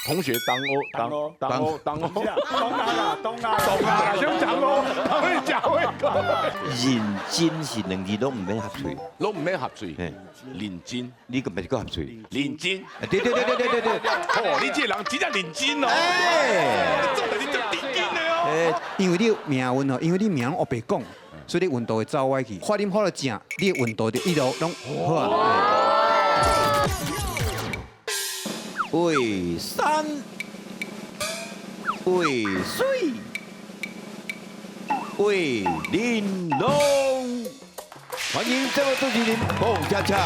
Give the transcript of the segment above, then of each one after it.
同學當哦當當哦當哦，東亞啦，東亞，東啊，想講哦，他會講會講。認真是兩字攏毋免合喙，攏毋免合喙，認真，你個咪是閣合喙？認真，對對對對對對對。哦，你這個人真正認真哦。哎，你做代誌足認真的哦。因為你命運吼，因為你名攏烏白講，所以你運道會走歪去。發音發得正，你的運道就一路攏好啊。畫山畫水畫玲瓏，歡迎這位主持人彭恰恰。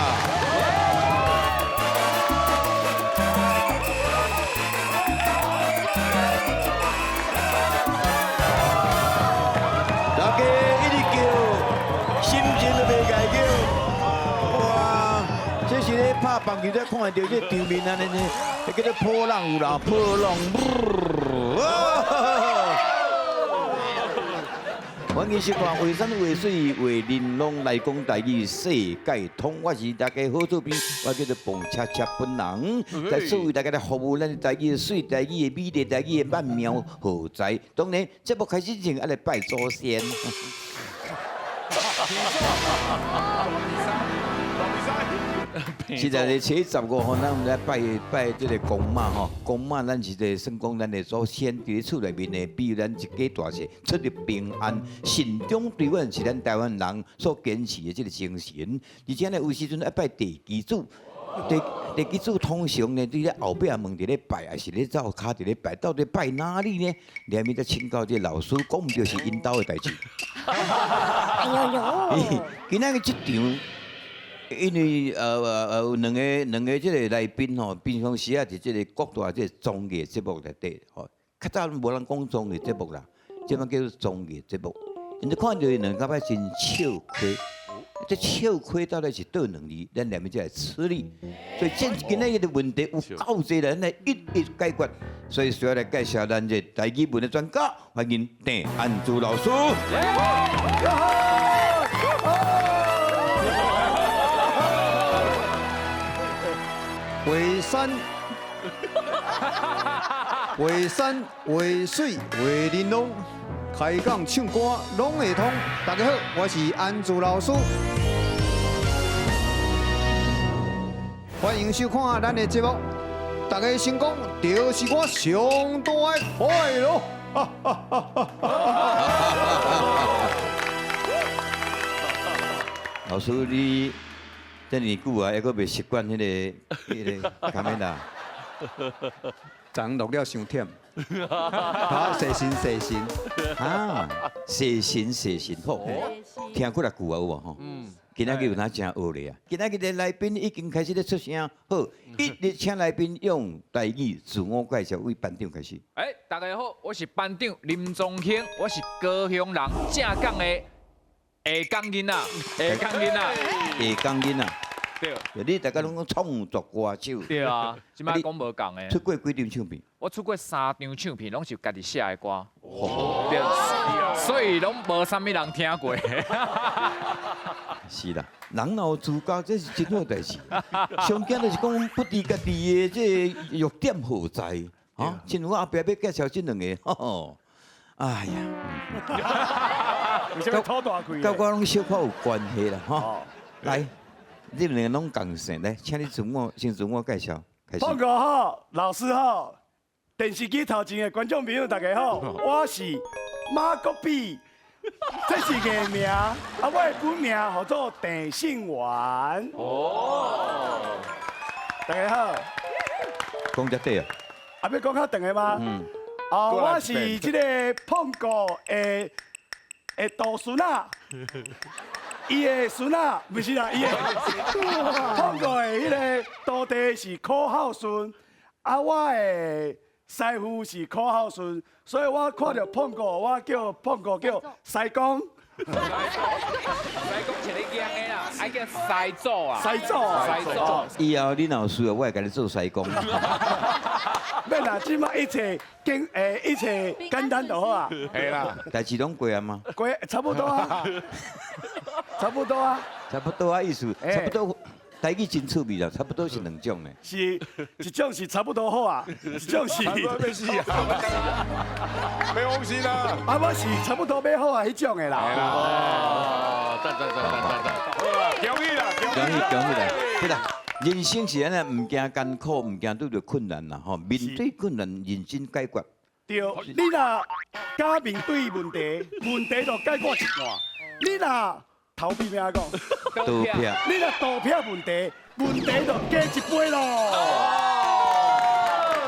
大家一直叫，心情都袂共叫。哇，這是咧拍棒球才看會著這場面按呢呢，叫做波浪有啦，波浪。歡迎收看《畫山畫水畫玲瓏》來講台語世界通，我是大家好主編，我叫做彭恰恰本人，在所為大家來服務咱台語的媠、台語的美麗、台語的曼妙何在。當然，節目開始之前，愛來拜祖先。實在咧，初十五吼，咱們來拜拜這個公媽吼，公媽咱是這算講咱的祖先佇咧厝內面的，庇佑咱一家大細出入平安。善終對阮是咱台灣人所堅持的這個精神。而且呢，有時陣愛拜地基主，地地基主通常呢，佇咧後壁門佇咧拜，還是咧灶跤佇咧拜，到底拜哪裡呢？連面才請教這個老師，講毋著是𪜶兜的代誌。哎呦呦！今仔日這場。因為有兩個這個來賓吼，平常時啊佇這個各大這個綜藝節目內底吼，較早無人講綜藝節目啦，這擺叫做綜藝節目。𪜶就看著𪜶兩個擺真笑虧，這笑虧到底是佗兩字？咱兩邊才會吃力。所以這今仔日的問題有夠濟人來一一解決，所以需要來介紹咱這台語文的專家，歡迎鄭安珠老師。畫山畫山畫水畫玲瓏，開講唱歌攏會通。大家好，我是安珠老師，歡迎收看咱的節目。大家成功就是我上大的快樂。老師，你這麼久啊，還閣袂習慣彼個卡梅拉。昨昏錄了傷忝，好，細心細心，啊，細心細心，好，聽過來句啊有無吼？今仔日有哪真惡劣啊？今仔日的來賓已經開始咧出聲，好，一日請來賓用台語自我介紹，為班長開始。哎，大家好，我是班長林宗興，我是高雄人，正港的下港囡仔，下港囡仔，下港囡仔。對，你大家攏講創作歌手。對啊，這擺講無仝的。出過幾張唱片？我出過三張唱片，攏是家己寫的歌。對，所以攏無啥物人聽過。是啦，人若有資格，這是真好代誌。上驚就是講不知家己的這個弱點何在，啊，親像我後壁欲介紹這兩個，吼，哎呀，佮我攏小可有關係啦，吼，來。你們兩個攏仝姓，來，請你自我先自我介紹。胖哥好，老師好，電視機頭前的觀眾朋友大家好，我是馬國比，這是藝名，啊，我的本名號做鄭信元。哦，大家好。講這短啊？啊，欲講較長的嗎？嗯。哦，我是這個胖哥的徒孫仔。伊的孫仔，毋是啦，伊的胖哥的彼個徒弟是柯孝順，啊，我的師傅是柯孝順，所以我看著胖哥，我叫胖哥叫師公。師公是你講的啦，愛叫師祖啊。師祖，師祖。以後你若有需要，我會共你做師公。免啦，這擺一切簡一切簡單就好啊。係啦，代誌攏過啊嗎？過，差不多啊。差不多啊。差不多啊，意思差不多。台語真趣味啦，差不多是兩種呢。是一種是差不多好啊，一種是欲死啊！欲放心啦。啊，我是差不多欲好啊，彼種的啦。哦，讚讚讚讚讚讚！恭喜啦！恭喜恭喜啦！對啦，人生是按呢，毋驚艱苦，毋驚拄著困難啦，吼，面對困難認真解決。對，你若敢面對問題，問題就解決一半。你若逃避欲按怎講？逃避。你若逃避問題，問題就加一倍咯。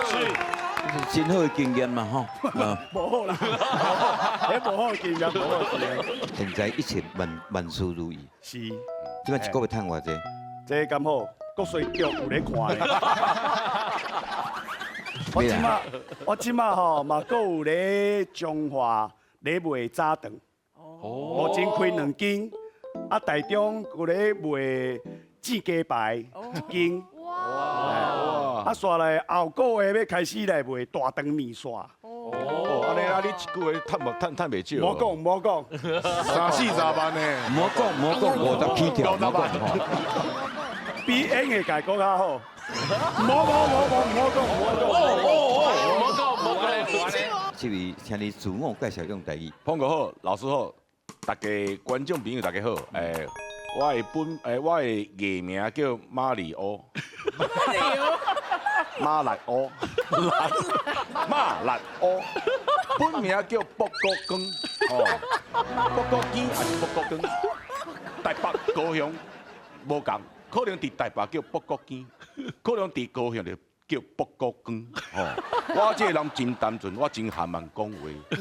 是，真好的經驗嘛，吼。無好啦，彼無好的經驗，無好的經驗。現在一切萬萬事如意。是。這擺一個月趁偌濟？這敢好，國稅局有咧看的。我這擺吼嘛，閣有咧彰化咧賣早頓。哦。目前開兩間，啊，台中閣咧賣煎雞排一間。哇！啊，煞來後個月欲開始來賣大腸麵線。哦，按呢啊，你一個月趁無趁趁袂少。莫講莫講，三四十萬呢。莫講莫講，50起跳，莫講吼。比演藝界閣較好。莫莫莫莫莫講莫講。哦哦哦，莫講莫講。這位，請你自我介紹用台語。碰哥好，老師好，大家觀眾朋友大家好。我的藝名叫馬里歐。馬里歐。馬來歐。馬來歐。本名叫卜國光。哦。卜國基還是卜國光？台北高雄無仝，可能佇台北叫卜國基，可能佇高雄就叫卜國光。吼，我這個人真單純，我真含慢講話，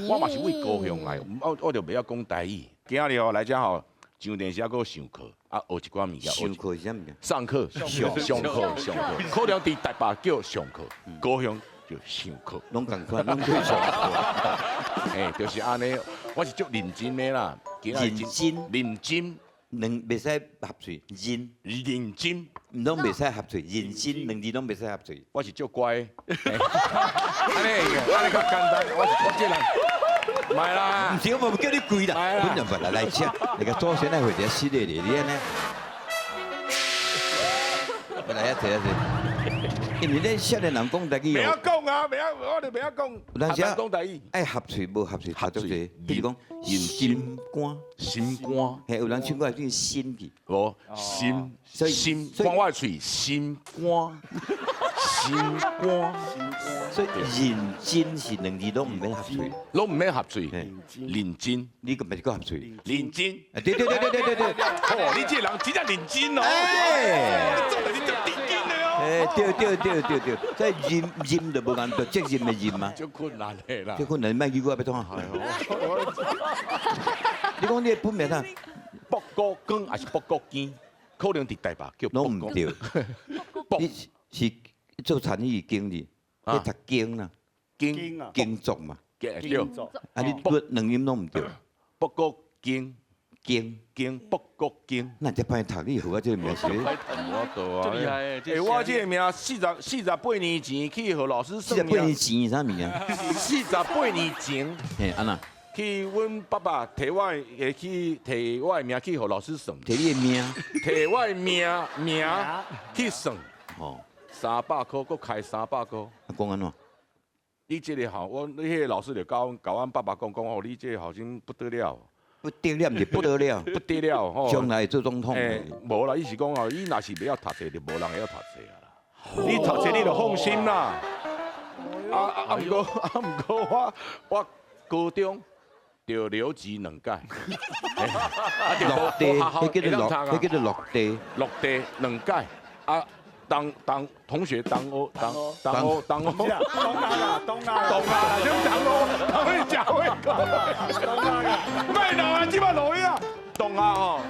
我嘛是為高雄來，我就袂曉講台語。今仔日吼來遮吼上電視還閣上課，啊學一寡物件。上課是啥物件？上課，上課，上課。可能佇台北叫上課，高雄就上課。攏仝款，攏叫上課。嘿，就是按呢，我是足認真的啦。認真，認真。兩袂使合喙，認認真，攏袂使合喙，認真兩字攏袂使合喙。我是足乖，按呢按呢較簡單。我是我這人，莫啦，毋是我無叫你跪啦，本來來來吃，你個祖先來會一死咧咧，你按呢？來啊，坐啊坐。因為咱少年人講台語，袂曉講啊，袂曉，我就袂曉講。有當時講台語，愛合喙無合喙，合喙。比如講心肝，心肝，嘿，有人唱歌變心去，無心，所以心，看我的喙，心肝，心肝，所以認真是兩字攏毋免合喙，攏毋免合喙，認真，你個毋是閣合喙，認真，對對對對對對對，哦，你這個人真正認真哦，你做你足認真的哦。哎，對對對對對，這認認就無共，就責任的任嘛。足困難的啦。足困難，莫記我欲創啥。你講你的本名啥？卜國光還是卜國堅？可能佇台北叫攏毋對。你是做餐飲經理，去讀經啦。經啊。經作嘛。對。啊，你兩音攏毋對。卜國經。經經卜國經。那這歹讀，你號我這個名是？我多啊！欸，我這個名48年前去予老師四十八年前是啥物件？48年前。嘿，按怎？去阮爸爸提我的去提我的名去予老師算。提你的名？提我的名名去算。哦。300箍，閣開300箍。啊，講按怎？你這個吼，我彼個老師就共阮共阮爸爸講講哦，你這個後生不得了。不得了，毋是不得了，不得了吼！將來做總統。欸，無啦，伊是講哦，你若是袂曉讀冊，就無人會曉讀冊啊啦。你讀冊你就放心啦。啊啊啊！毋過啊毋過，我高中就留級兩屆。落地，彼叫做落，彼叫做落地。落地兩屆啊！當當同學當我當當我當我，東亞啦，東亞，東亞啦，啥當我，當你食火鍋，東亞啦，莫鬧啊，這擺落去啊，東亞吼，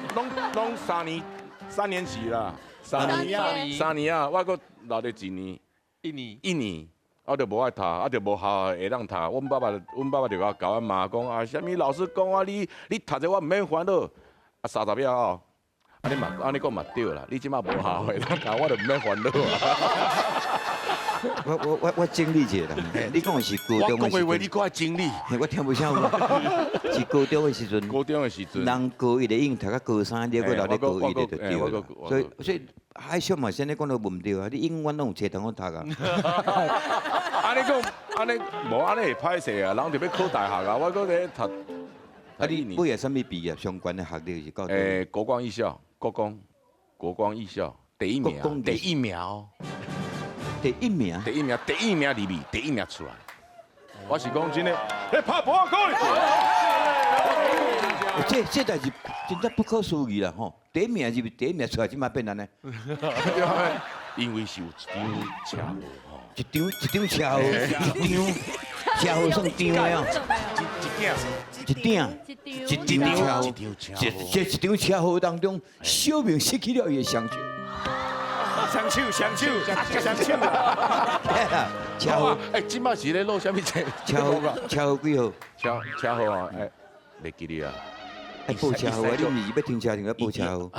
攏三年級啦，三年啊，三年啊，我閣留佇一年，一年，一年，我就無愛讀，啊就無學校會當讀，阮爸爸就共阮媽講啊，啥物老師講啊，你讀冊我毋免煩惱，啊三十了後。啊你嘛按呢講嘛對啦，你這馬無學校會當讀，我就毋免煩惱啊。我整理一下啦。你講的是高我中的時講的話你陣，閣愛整理。我聽無啥有。是高中的時陣，高中的時陣，人高一的已經讀到高三，你閣留咧高一的就對啦。所以海小嘛，先咧講都無毋對啊！你永遠攏有冊通好讀啊。按呢講，按呢無按呢會歹勢啊！人就欲考大學啊，我閣咧讀。啊，你尾仔啥物畢業？相關的學歷是到佗？國光藝校，國光，國光藝校第一名，第一名哦，第一名，第一名，第一名入去，第一名出來。我是講真的，咧拍噗仔鼓。這代誌真正不可思議啦吼！第一名入去，第一名出來，這馬變按呢？因為是有一場車禍吼，一場車禍，一場車禍算場的哦，一鼎，一場車禍，這一場車禍當中，小明失去了伊的雙手。雙手，雙手，雙手。車禍，欸，這馬是咧落啥物車？車禍，車禍幾號？車禍啊！欸，袂記得啊。愛報車禍啊！你毋是欲停車場，欲報車禍。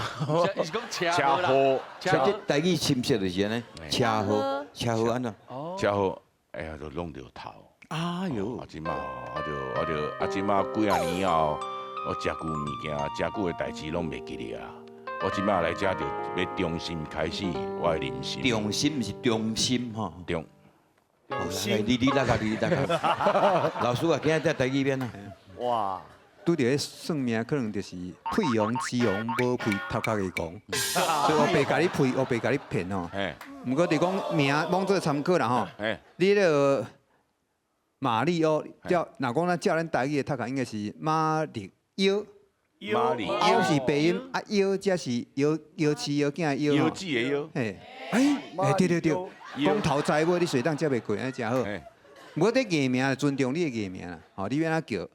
伊是講車禍。車這台語深色就是按呢，車禍，車禍按怎？車禍，哎呀，就弄著頭。哎喲！啊，這馬我就我就啊，這馬幾仔年後，我食久物件，食久的代誌攏袂記得啊。我這馬來遮就欲重新開始我的人生。重新毋是中心吼。中。你來來你來來。老師啊，今仔這台語變啊。哇！拄著彼算命，可能就是屁王雞王無屁頭殼會戇，所以烏白共你屁，烏白共你騙吼。毋過就講名罔做參考啦吼。你彼个馬里歐，照若講咱照咱台語的讀法，應該是馬里歐。馬里歐是白音，啊妖才是妖妖妻妖囝妖。妖子的妖。嘿，哎，對對對，講頭栽尾你隨當接袂過，按呢誠好。毋過這藝名尊重你的藝名啦，吼，你欲按怎叫？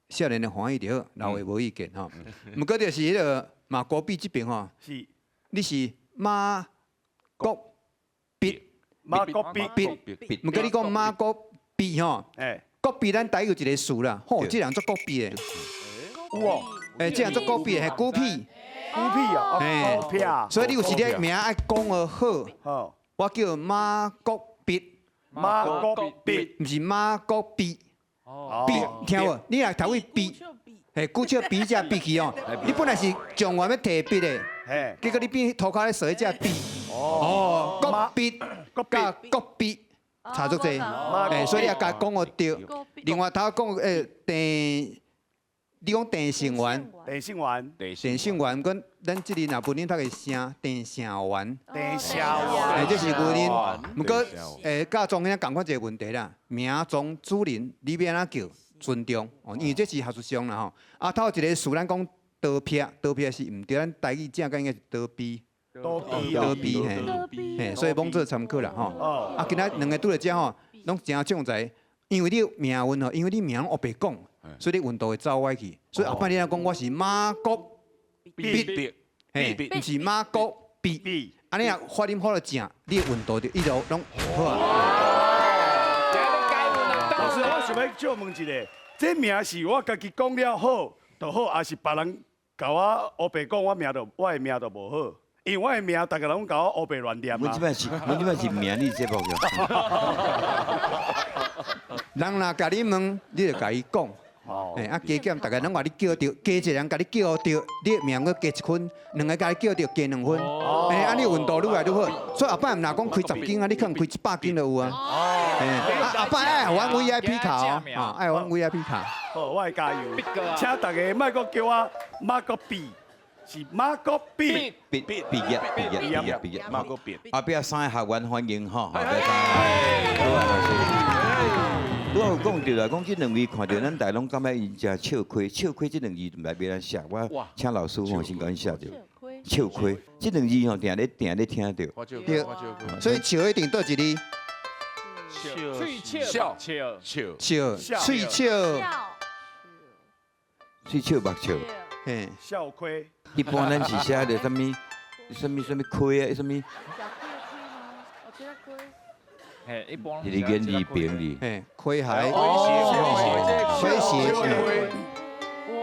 少年的歡喜就好，老的無意見吼。毋過就是彼个馬國畢這邊吼，是，你是馬國畢，馬國畢，畢，毋過你講馬國畢吼，國畢咱台語有一個詞啦，吼，這人足國畢的，有哦，欸，這人足孤僻的，係孤僻，孤僻啊，孤僻啊，所以你有時你名愛講得好，我叫馬國畢，馬國畢，毋是馬國畢。比聽無？你若頭尾比，嘿，古笑比這比去哦。你本來是狀元欲提筆的，結果你變塗跤咧踅這筆。哦，國筆佮國筆差足濟，嘿，所以你也共講予對。另外頭講鄭，你講鄭成元，鄭成元，鄭成元，阮咱這裡若文恁讀個聲，鄭成元，鄭成元，欸，這是文恁。毋過，教宗兄仝款一個問題啦，名宗主人，你欲按怎叫？尊重，哦，因為這是學術上啦吼。啊，頭一個詞咱講刀劈，刀劈是毋對，咱台語正講應該是刀屄。刀屄，刀屄，嘿，嘿，所以罔做參考啦吼。啊，今仔兩个拄著遮吼，攏誠將才，因為你命運吼，因為你名烏白講。所以你運度會走歪去，所以後擺你若講我是馬國畢，嘿，毋是馬國畢，按呢若發音發得正，你的運度就一路攏好啊。老師，我想欲借問一下，這名是我家己講了好就好，抑是別人共我烏白講，我的名就無好？因為我的名，逐个人攏共我烏白亂念啊。阮這擺是名你節目。人若共你問，你就共伊講。欸，啊，加減逐个攏共你叫著，加一个人共你叫著，你的名閣加一分，兩个共你叫著加兩分。欸，按呢運度愈來愈好。所以後擺毋若講開十間啊，你可能開100間就有啊。欸，啊後擺愛予阮 VIP 卡哦，啊，愛予阮 VIP 卡。好，我會加油。請大家莫閣叫我馬國畢，是馬國畢。畢畢畢業畢業畢業畢業。馬國畢。後壁三个學員歡迎吼，後壁三个。好啊，老師。拄仔有講著啦，講這兩位看著咱大家攏感覺𪜶誠笑虧，笑虧這兩字毋知欲按怎寫，我請老師吼先共阮寫著。笑虧這兩字吼，定咧定咧聽著。對，所以笑一定佗一字？笑笑笑笑，喙笑，喙笑目笑。嘿，笑虧。一般咱是寫著啥物？啥物啥物虧啊？啥物？嘿，一般。一个言字平字。嘿，虧鞋。虧鞋。哇。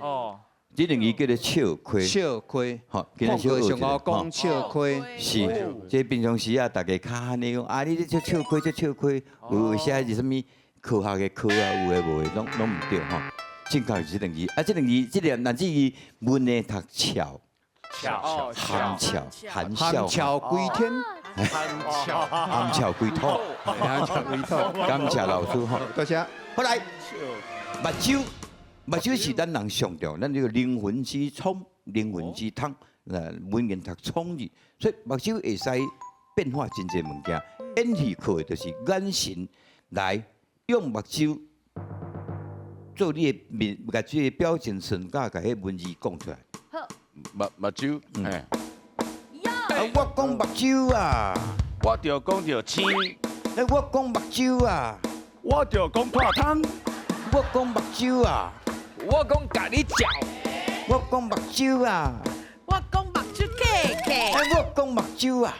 哦。這這兩字叫做笑虧。笑虧，吼，今仔小學上學講笑虧。是，這平常時啊，大家較按呢講，啊，你這笑虧，這笑虧，有寫是啥物科學的科啊，有的無的，攏毋對吼。正確是這兩字，啊，這兩字，這兩難字文的讀俏，俏，含俏，含笑，含俏歸天，含俏，含俏歸土，含俏歸土。感謝老師吼。多謝。好來，目睭，目睭是咱人上重要，咱這個靈魂之窗、靈魂之窗，文言讀窗字，所以目睭會使變化真濟物件。演戲靠的就是眼神來用目睭做你的面，共這個表情瞬間，共彼文字講出來。好。目睭，哎。啊，我講目睭啊，我就講著青。哎，我講目睭啊，我就講破湯。我講目睭啊，我講共你嚼。我講目睭啊，我講目睭客客。哎，我講目睭啊，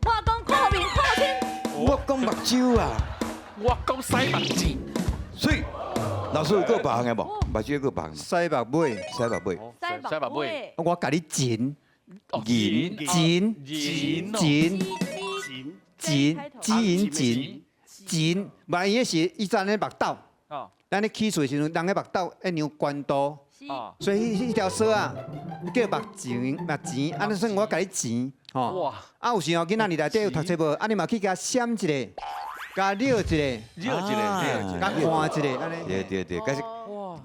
我講看面看天。我講目睭啊，我講洗目睭。水，老師有閣別項的無？目睭閣別項。洗目尾，洗目尾。洗目尾。我共你剪。剪剪剪剪剪剪剪剪，萬一是伊陣咧目斗，咱咧起厝的時陣，人咧目斗一量懸度，所以彼條索仔叫目錢目錢，按呢算我共你錢，吼。啊有時候囡仔佇內底有讀冊無？啊你嘛去共閃一下，共撩一下，撩一下，共看一下，按呢。對對對，佮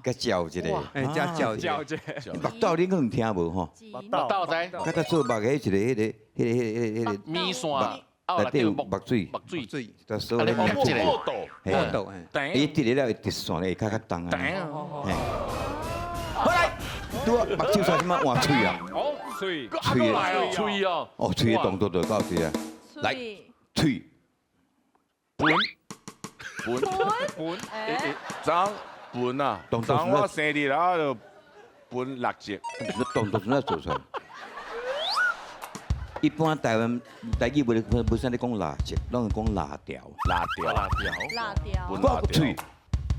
佮照一下，欸，遮照一下。目斗你可能聽無吼？目斗知。較早做目的一個、彼個、彼個、彼個、彼個面線，內底有目水，目水，就所咧捏一個，木豆，伊滴了會滴線會較較重啊。好來，拄啊目睭煞這擺換喙啊？哦，喙，喙喙哦。哦，喙的動作就夠濟啊。來，喙，盤，盤，盤，昨盤啊，昨我生日啊，就盤六隻。動作怎做出來？一般台灣台語無無啥咧講蠟燭，攏是講蠟條。蠟條，蠟條，蠟條。我喙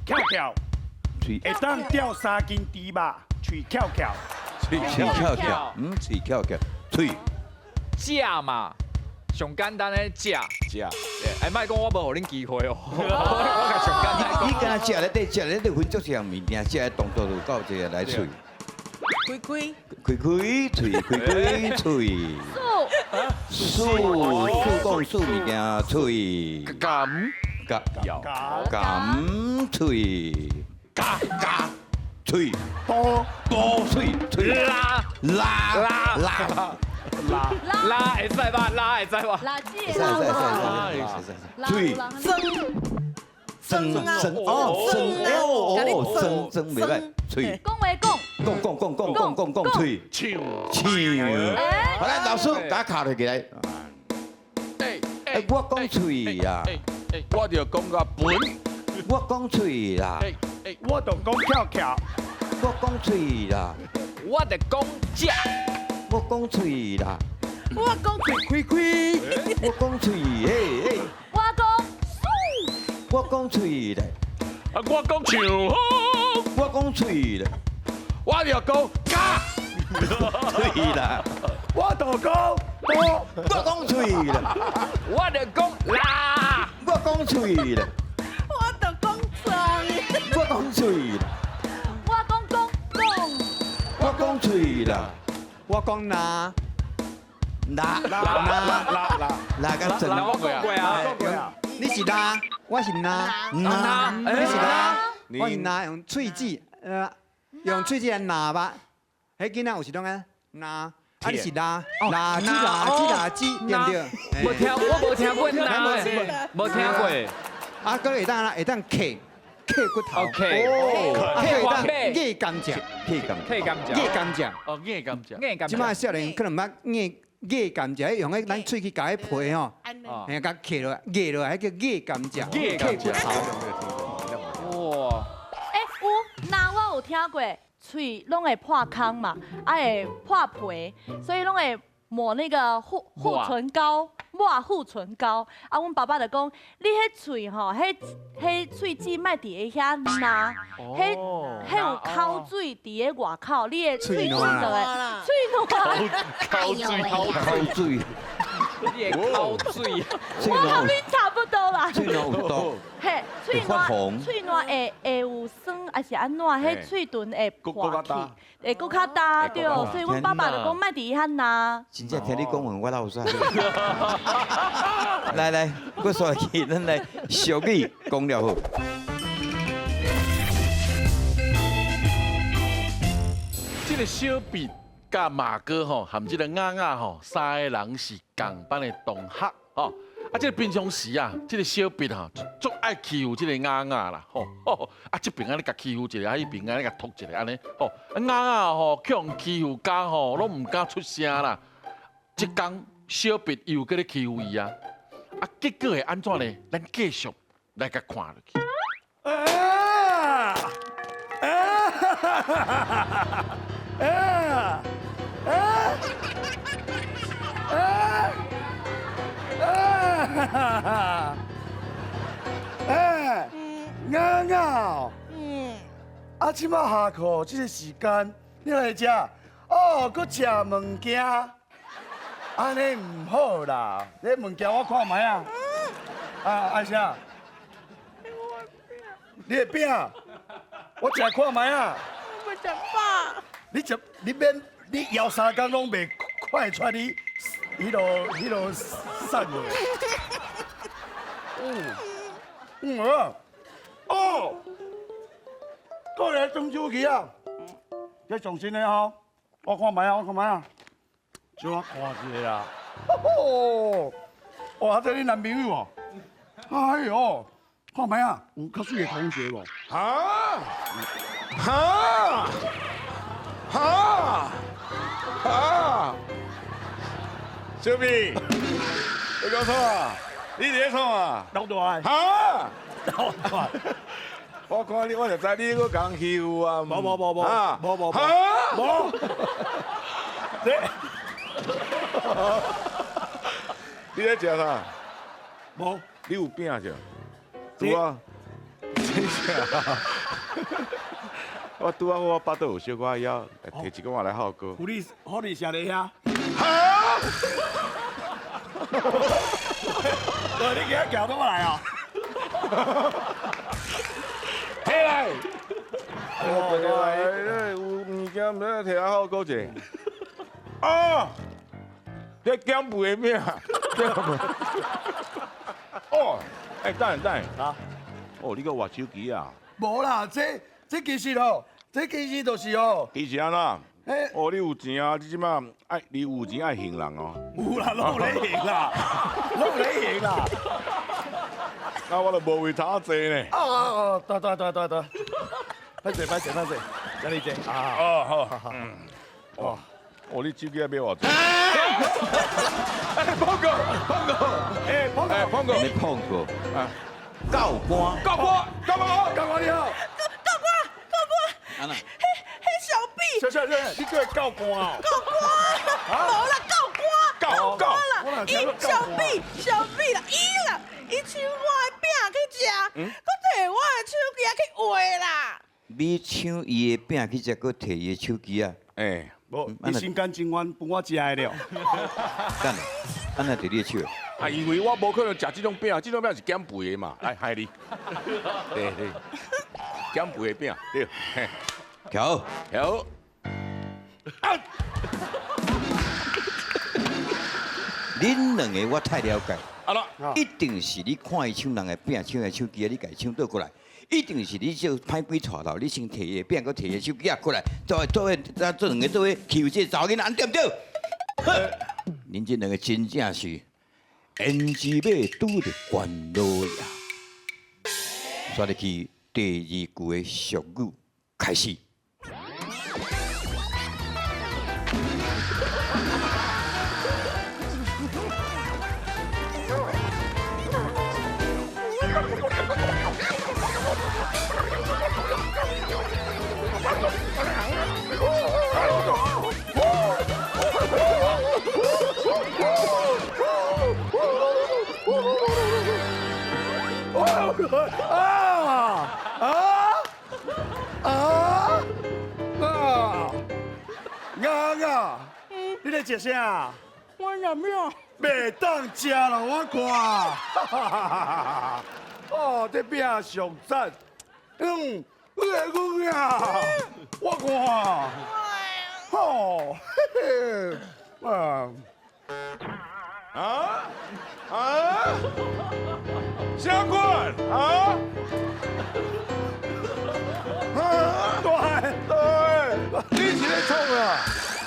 翹翹，喙會當釣三斤豬肉，喙翹翹，喙翹翹，嗯，喙翹翹，喙。食嘛，上簡單的食。食。哎，莫講我無予恁機會哦，我共上簡單。你敢若食咧底食咧底分足項物件，食的動作就夠這個來喙。開開，開開喙，開開喙。素，素講素物件喙。甘，甘，甘喙，加加喙，多多喙，喙，拉拉拉拉拉會使吧？拉會使吧？拉雞，會使會使會使會使。喙，增增哦增哦哦增增袂歹，喙。講話講。講講講講講講講喙。唱唱。好來，老師，共卡落起來。哎，我講喙啊，我就講甲本，我講喙啦，我就講翹翹，我講喙啦，我就講食，我講喙啦，我講喙開開，我講喙，嘿嘿，我講素，我講喙咧，啊，我講唱，我講喙咧，我就講加，喙啦，我就講多，我講喙啦，我就講辣，我講喙啦，我就講臟，我講喙啦，我講講講，我講喙啦，我講哪，哪啦啦啦哪個整？我講過啊，你是哪，我是哪，哪，你是哪，我是哪，用喙齒，用喙齒來拿吧。彼囡仔有時攏按呢，啊你是拉拉雞拉雞拉雞，對毋對？無聽，我無聽過拉的，無聽過。啊，閣會當會當啃啃骨頭。 OK，啊，閣會當硬甘蔗，啃甘啃甘蔗，硬甘蔗。哦，硬甘蔗，硬甘蔗。這擺少年可能毋捌硬硬甘蔗，用彼咱喙齒共彼皮吼，嘿，共啃落來，硬落來，彼叫硬甘蔗，啃骨頭。哇！欸，有，那我有聽過。喙攏會破空嘛，啊會破皮，所以攏會抹那個護唇膏，抹護唇膏。啊，阮爸爸就講，你彼喙吼，彼彼喙齒莫佇咧遐吶，彼彼有口水佇咧外口，你的喙唇就會喙瀾。口水，口水，你的口水，我和你差不多啦。喙瀾有毒，嘿，喙瀾，喙瀾會有酸，還是按怎？彼喙唇會破去，會閣較焦對。所以阮爸爸就講莫佇遐吶。真正聽你講完，我流屎。來來，閣煞去，咱來俗語講了好。這個小畢佮馬哥吼，含這個雅雅吼，三个人是仝班的同學吼。啊，這個平常時啊，這個小畢吼，足愛欺負這個雅雅啦，吼。啊，這邊按呢共欺負一下，啊，彼邊按呢共托一下按呢，吼。啊，雅雅吼，予人欺負甲吼，攏毋敢出聲啦。這工小畢又閣咧欺負伊啊，啊，結果會按怎呢？咱繼續來共看落去。欸，雅雅，啊，這擺下課這个時間，你來食，哦，閣食物件，按呢毋好啦，這物件我看覓啊，啊，阿啥？你的餅，我食看覓啊。我欲食飽。你食，你免，你枵三工攏袂看會出你，彼落彼落瘦落。嗯啊，哦，過來裝手機啊，這上新的吼，我看覓啊，我看覓啊，借我看一下啦。吼，哇，這你男朋友哦？哎喲，看覓啊，有較媠的同學無？哈？哈？哈？哈？小畢，你講創啊？你佇咧創啊？老大。哈？老大。我看你，我就知你閣共欺負啊！無無無無，無無無，無。你咧食啥？無。你有餅食？拄啊。真正。我拄仔我腹肚有小可枵，提一個碗來孝哥。福利福利社咧遐。哈！對，你今日行倒來啊？起來！來，有物件毋知提來孝哥者。哦，這減肥的餅。哦，欸，等下等下。啊？哦，你閣換手機啊？無啦，這其實哦，這其實就是哦。其實按怎？哦，你有錢啊？你這擺愛，你有錢愛還人哦。有啦，攏有咧還啦，攏有咧還啦。那我就無位頭坐呢。哦哦哦，對對對對對。歹勢歹勢歹勢，請你坐。啊。哦好。嗯。哦，哦，你手機愛買偌濟？碰過碰過，欸碰過碰過。你碰過？啊。教官。教官，教官，教官你好。教官，教官。按怎？彼小畢。小小小，你叫伊教官哦？教官。無啦，教官。教官啦。伊小畢，小畢啦，伊啦，伊搶我的餅去食，閣提我的手機仔去畫啦。你搶伊的餅去食，閣提伊的手機仔。欸，無，伊心甘情願分我食的了。等下，按怎佇你的手？啊，因為我無可能食這種餅，這種餅是減肥的嘛。來，害你。對對，減肥的餅，對。徛好，徛好。啊！恁兩个我太了解，一定是你看伊搶人的餅，搶伊手機，你共伊搶倒過來，一定是你這歹鬼帶頭，你先提伊的餅，閣提伊手機仔過來，做做伙，咱這兩个做伙欺負這个查某囡仔，對毋對？恁這兩个真正是胭脂馬拄著關老爺。煞入去第二句的俗語開始。啊啊啊啊！牙牙，你咧食啥？我食咩？袂当食啦，我看。哦，这饼上赞。嗯，你来讲呀，我看。哦，嘿嘿，啊。啊啊！相棍啊！啊！对对，你是咧创啊？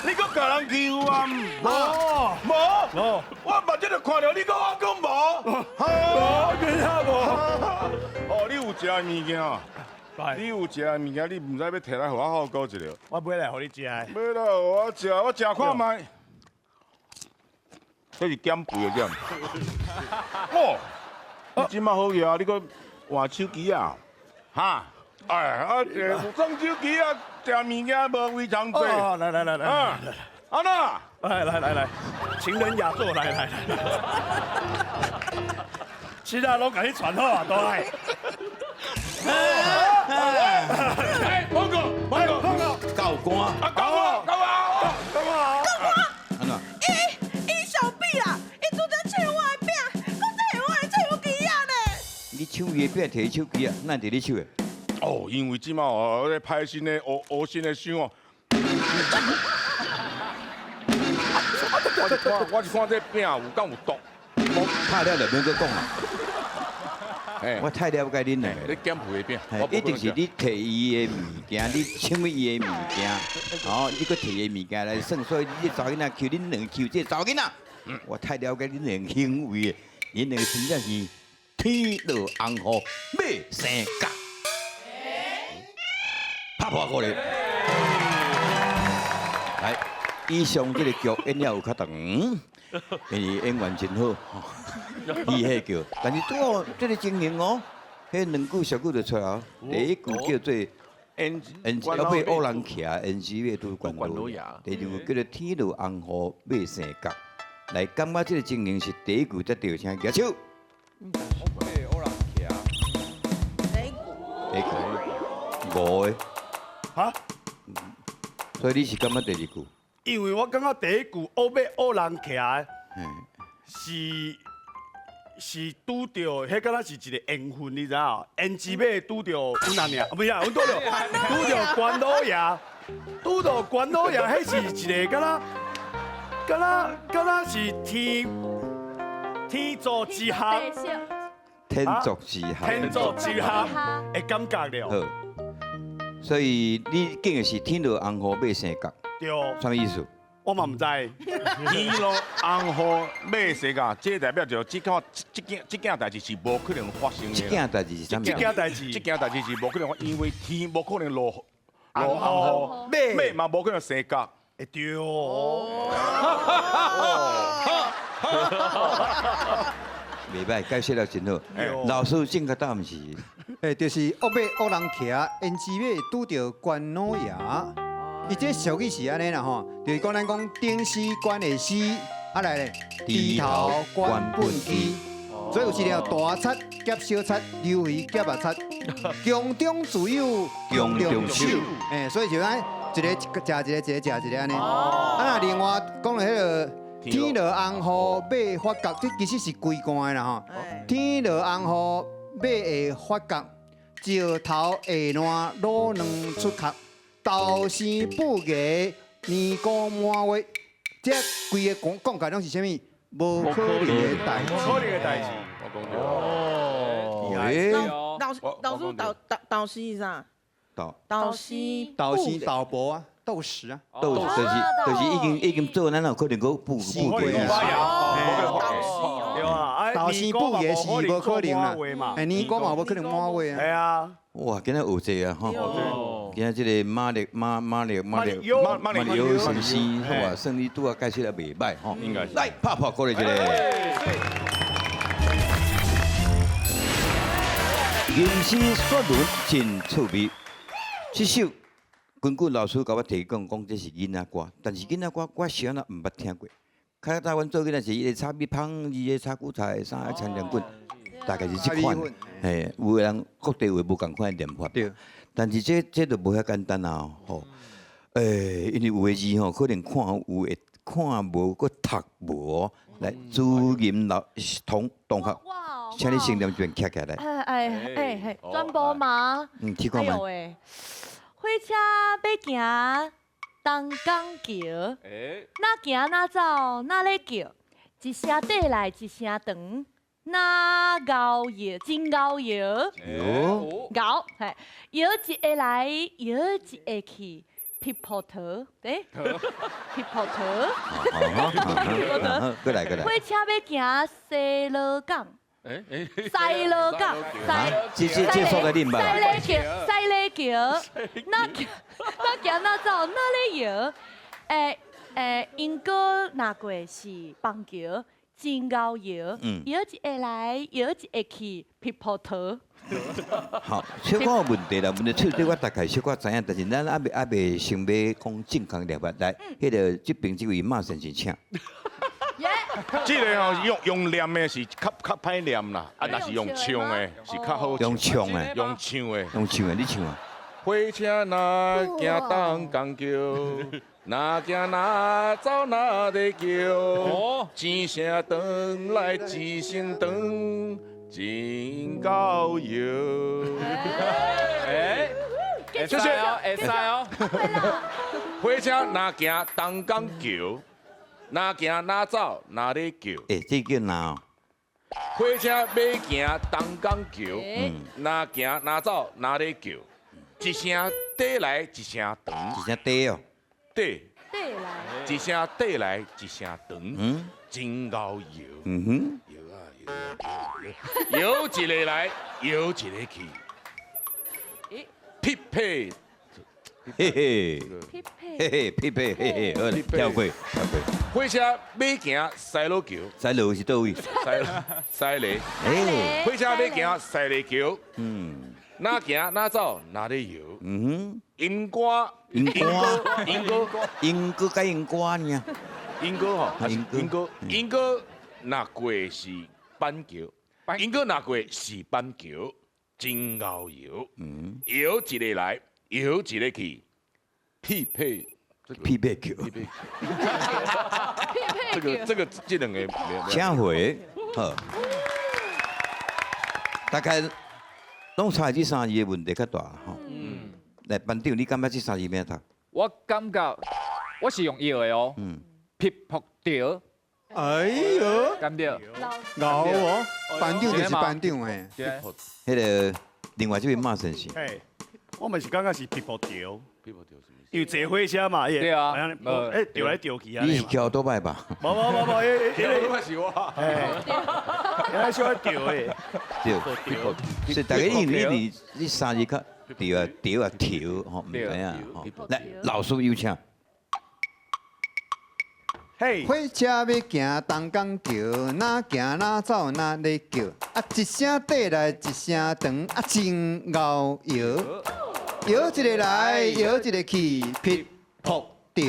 你阁共人欺负啊？无无无，我目睭就看著你，阁我讲无，无，真正无。哦，你有食的物件，你有食的物件，你毋知欲提来予我好过一下。我买来予你食的。买来予我食，我食看覓。这是减肥的减。哦，你这马好额，你阁换手机啊？哈？哎，啊，装手机啊，食物件无胃肠济。哦，来来来来，阿娜，来来来来，情人雅座，来来来。其他拢共你传好啊，都来。哎，报告，报告，报告，教官，啊，教啊，教啊，教啊，按怎？伊小毕啦，伊拄才抢我的饼，阁摕我的手机啊呢！你抢伊的饼，提手机啊？哪伫你手的？哦，因为这马哦，我咧拍新的学学新的想哦。我是看这饼有敢有毒。我拍了就免阁讲啦。我太了解恁两个。你减肥的饼，一定是你提伊的物件，你抢伊的物件，哦，你阁提伊的物件来算，所以你这查某囡仔搝恁两搝这查某囡仔，我太了解恁两个行为，恁两个真正是天落红雨马生角，拍破过来。来，以上这个剧演了有较长，因为演员真好，伊彼叫，但是拄好这个情形哦，彼两句俗语就出来哦。第一句叫做缘缘要被恶人骑，缘是欲拄关老爷。第二句叫做天落红雨马生角。来，感觉这个情形是第一句才对，请举手。被恶人骑。第一句五个。哈？所以你是感觉第二句？因为我感觉第一句乌马恶人骑的，是拄著，彼敢若是一个缘分，你知影？胭脂马拄著阮阿娘，毋是啊，阮拄著关老爷，拄著关老爷，彼是一个敢若敢若是天作之合，天作之合，天作之合的感觉了。好，所以你拣的是天落红雨马生角，对，啥物意思？我嘛毋知。天落红雨马生角，这代表着这件代志是无可能发生的。这件代志是啥物？这件代志，这件代志是无可能发，因为天无可能落落红雨，马嘛无可能生角。会对。袂歹，解释了真好。老师正确答案是，欸，就是恶马恶人骑，胭脂马拄著关老爷。伊这俗语是按呢啦吼，就是讲咱讲顶死关下死，啊来咧，低头关畚箕。所以有一条大贼夹小贼，溜鱼夹啊贼，强中自有强中手。欸，所以就按一个食一个，一个食一个按呢。啊，另外讲到彼个天落红雨马发角，这其实是规段的啦吼。天落红雨马会发角，石头下烂卤卵出壳。豆生布芽，年菇满月，这规个讲讲起来拢是啥物？无可能的代志。无可能的代志。我讲对。哦。老师豆生是啥？豆豆生豆生豆婆啊，豆豉啊。豆就是已经做，咱有可能阁补补过啊。对啊，豆生布芽是无可能啦。哎，年菇嘛无可能满月啊。系啊。哇，今仔学济啊吼！今仔这个马力马马力马力马力欧先生，哇，算你拄仔解释得袂歹吼。应该是。来，拍破过来一个。吟诗说文真趣味。这首根据老师共我提供，讲这是囡仔歌，但是囡仔歌我小可毋捌听过。较早阮做囡仔时，一个炒米芳，二个炒韭菜，三个葱姜滚。大概是這款。嘿，有的人各地話無仝款的念法。對。但是這就無遐簡單啊，吼。因為有的字吼，可能看有會看無，閣讀無哦。來，主任老同學，請你先念一遍徛起來。哎哎哎，全部嗎？嗯，試看覓。哎喲喂，火車欲行東港橋，若行若走若咧叫，一聲短來一聲長，若𠢕搖真𠢕搖，𠢕嘿，搖一个來，搖一个去，劈破頭，欸，劈破頭，劈破頭，過來過來。火車欲行西螺港，西螺港，西，這這所在你毋捌？西螺橋，西螺橋，若若行若走若咧搖，莺歌若過是板橋，真𠢕搖，搖一个來，搖一个去，劈破頭。好，小可有問題啦，問題徹底我大概小可知影，但是咱猶未先欲講正確念法。來，彼个這邊這位馬先生請。這个吼用念的是較歹念啦，啊，若是用唱的是較好。用唱的。用唱的。用唱的，你唱啊。火車若行東港橋，若行若走若咧叫，一聲長來一聲長，真𠢕搖。哎，會使哦，會使哦。火車若行東港橋，若行若走若咧叫。欸，這叫哪？火車欲行東港橋，若行若走若咧叫，一聲短來一聲長。一聲短哦。短。短來。一聲短來一聲長，真𠢕搖。嗯哼。搖啊搖啊搖，搖一个來，搖一个去。匹配。嘿嘿。匹配。嘿嘿，匹配，嘿嘿，好，跳過，跳過。火車欲行西螺橋。西螺是佗位？西螺。哎。火車欲行西螺橋。若行若走若咧搖。嗯哼。莺歌。莺歌。莺歌。莺歌佮莺歌爾。莺歌吼，莺歌，莺歌若過是板橋，莺歌若過是板橋，真𠢕搖。搖一个來，搖一个去，匹配。匹配橋。匹配。這個這兩个。請回，好。大概攏猜這三字的問題較大吼。嗯。來，班長，你感覺這三字欲按讀？我感覺我是用搖的哦。劈破橋。哎喲。敢對？𠢕哦，班長就是班長嘿。彼个另外這位馬先生。嘿，我嘛是感覺是劈破橋。劈破橋什麼意思？因為坐火車嘛，對啊，欸，調來調去啊。你是橋倒擺吧？無無無無，彼個是我。嘿，彼小可調的。對，所以大家因為你三字較對啊，對啊，調吼，毋知影吼。來，老師有請。嘿，火車欲行東港橋，若行若走若咧叫，啊一聲短來一聲長，啊真𠢕搖，搖一个來，搖一个去，劈破橋。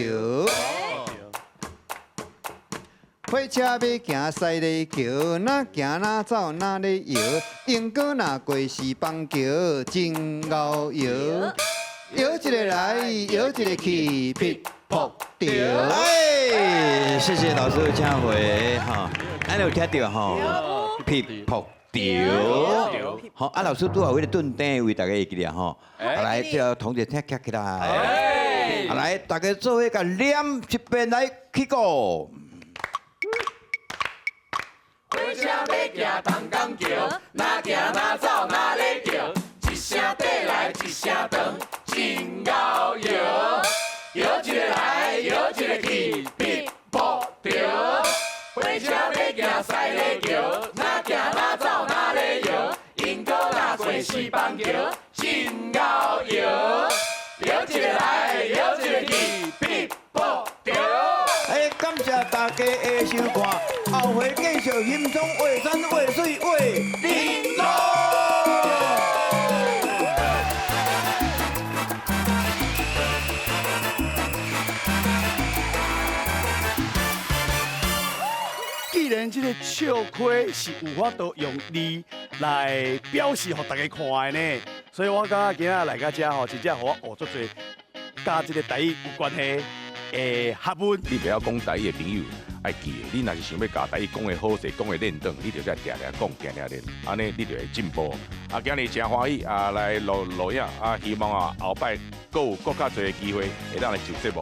火車欲行西螺橋，若行若走若咧搖，莺歌若過是板橋，真𠢕搖，搖一个來，搖一个去，劈破橋。哎，謝謝老師請回哈，按呢有聽著吼，劈破橋。好，啊老師拄好彼個頓頂位，大家會記得吼。來，這個同學聽徛起來。啊來，大家做伙共念一遍來起鼓。火車欲行東港橋，若行若走若咧叫，一聲短來一聲長，真𠢕搖。搖一个來，搖一个去，劈破橋。火車欲行西螺橋，若行若走若咧搖，莺歌若過是板橋，真𠢕搖。搖一个來，搖一个去，劈破橋。哎，感謝大家的收看，後回繼續輕鬆畫山畫水畫玲瓏。既然這个笑虧是有法度用字來表示予大家看的呢。所以我感覺今仔來到遮吼，真正予我學足濟，佮這個台語有關係的學問。你袂曉講台語的朋友，愛記得，你若是想欲共台語講得好勢，講得輪轉，你就愛定定講，定定練，按呢你就會進步。啊，今日誠歡喜啊，來錄錄影啊，希望啊後擺閣有閣較濟的機會會當來上節目。